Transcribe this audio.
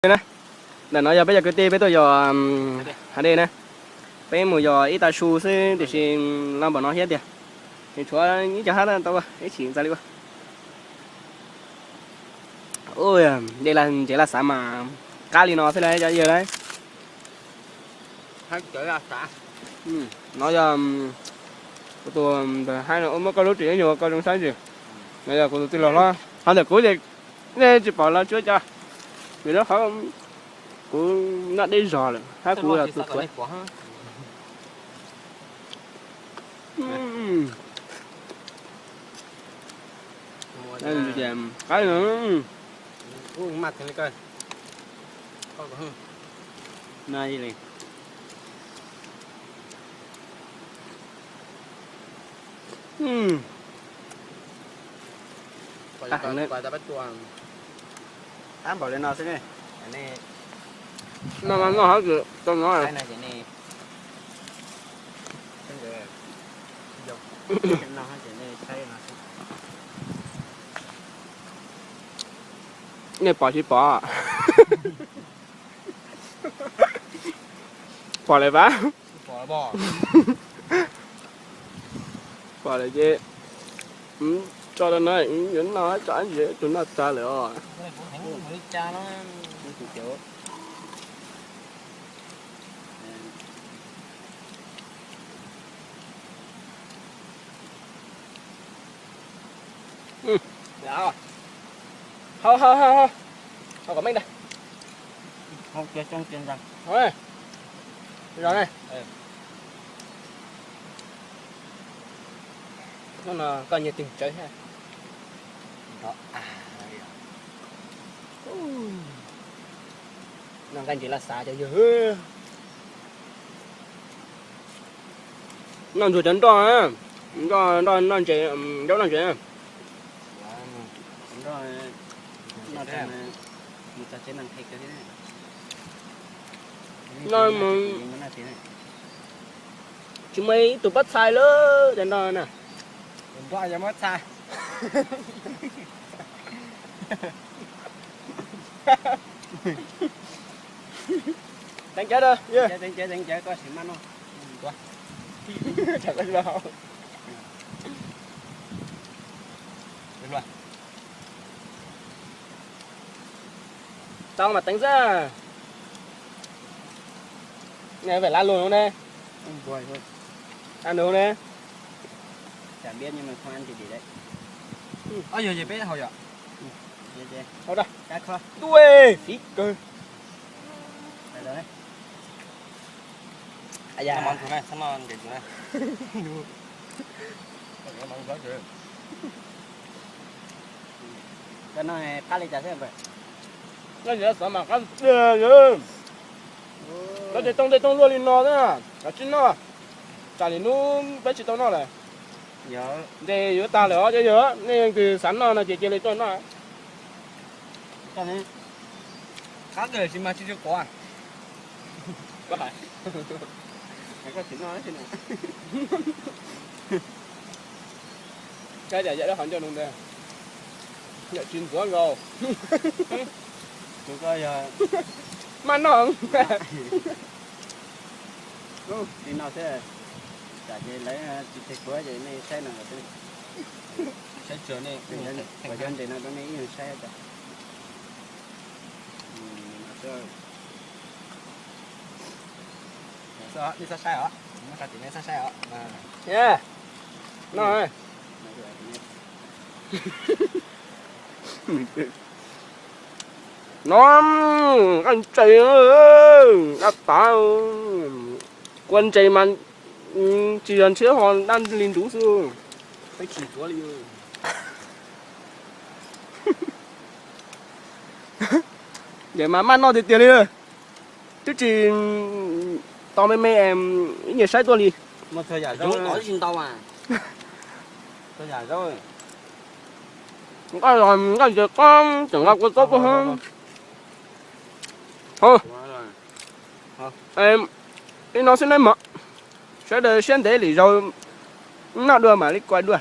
Na, ntawm no yog peb cov kwv tij peb tuaj yos hav dej na. Peb mus yos ib tag su xwb tiam sis loj npaum no thiab tiag. Nws tshuav ib co hab tau ua ib chim txaus li ua. Ua, dej ntses laj xav mas qab li no xwb na cov yawg na. No yog kuv tus, muab koj lub tsev nyuag koj zoo saib ntsis. No yog kuv tus tij laug hlob, ho ntawm kuv ces nej tsis pom los tsuav cov, vim rau qhov kuv noj deb zog lawm hab kuv yog tus thuav. Qab li no. Qab npaum li no xwb ne. No mas noj hab tsis tau no. Nej pom tsis pom? Pom lawm pab. Pom lawm ces tso rau no, yuav noj tso ib ntsis tus noj tag lawm os. Hau hau hau hau, hau kom meej ntag. Zos ne, hnub no koj nyiag twg tsawv thiab. Noj nqaij ntses laj xav cov yawg. Noj ntsuag cov nroj, nroj, nroj, nroj ntses, nroj, nroj ntses. Noj tsis muaj ib tug pob txhais lawm cov nroj na. Teev cawv, teev cawv, koj sim maj noj. Tau mas teev xwb. Pem lav lug no ne. Nug ne. Duj, fiv kawg. Koj noj qab li cas thiab? Noj ntses xov mas qab tiag. Koj tej tooj tej tooj luaj li no xwb, koj tsis noj. Tsam li hnub peb tsis tau noj lawm. Ntses yuav tag lawm os cov yawg, nej leej twg xav noj no ces cia li tuaj noj. Qab kawg tsis mas tsis tsis quav. Koj tsis noj. Saib cas yam dab qhov ncauj no ntag, yam tsis ntxuav nkaus. Maj noj. Li no xwb, tsam ces lawv tsis tseg kuav ces nej saib no, saib tsuag nej, kuv cov ntses no rau nej ib leeg saib. Nej txhob saib os, muab tso tim nej txhob saib os. No, no, nqaij ntses, dab tas, kua ntses mas tsis yog ntshiab ho dab li ntsuv xwb. Ces mas maj noj tiag tiag li. Twb tsis tau me me, ib nyuag saib tuaj li. Nqaij los nqaij ntses qab tseem nqa kua txob tuaj hab. Li no xwb nawb mog. Sawv daws siab ntev lwm zaus noj dua mam li kuaj dua.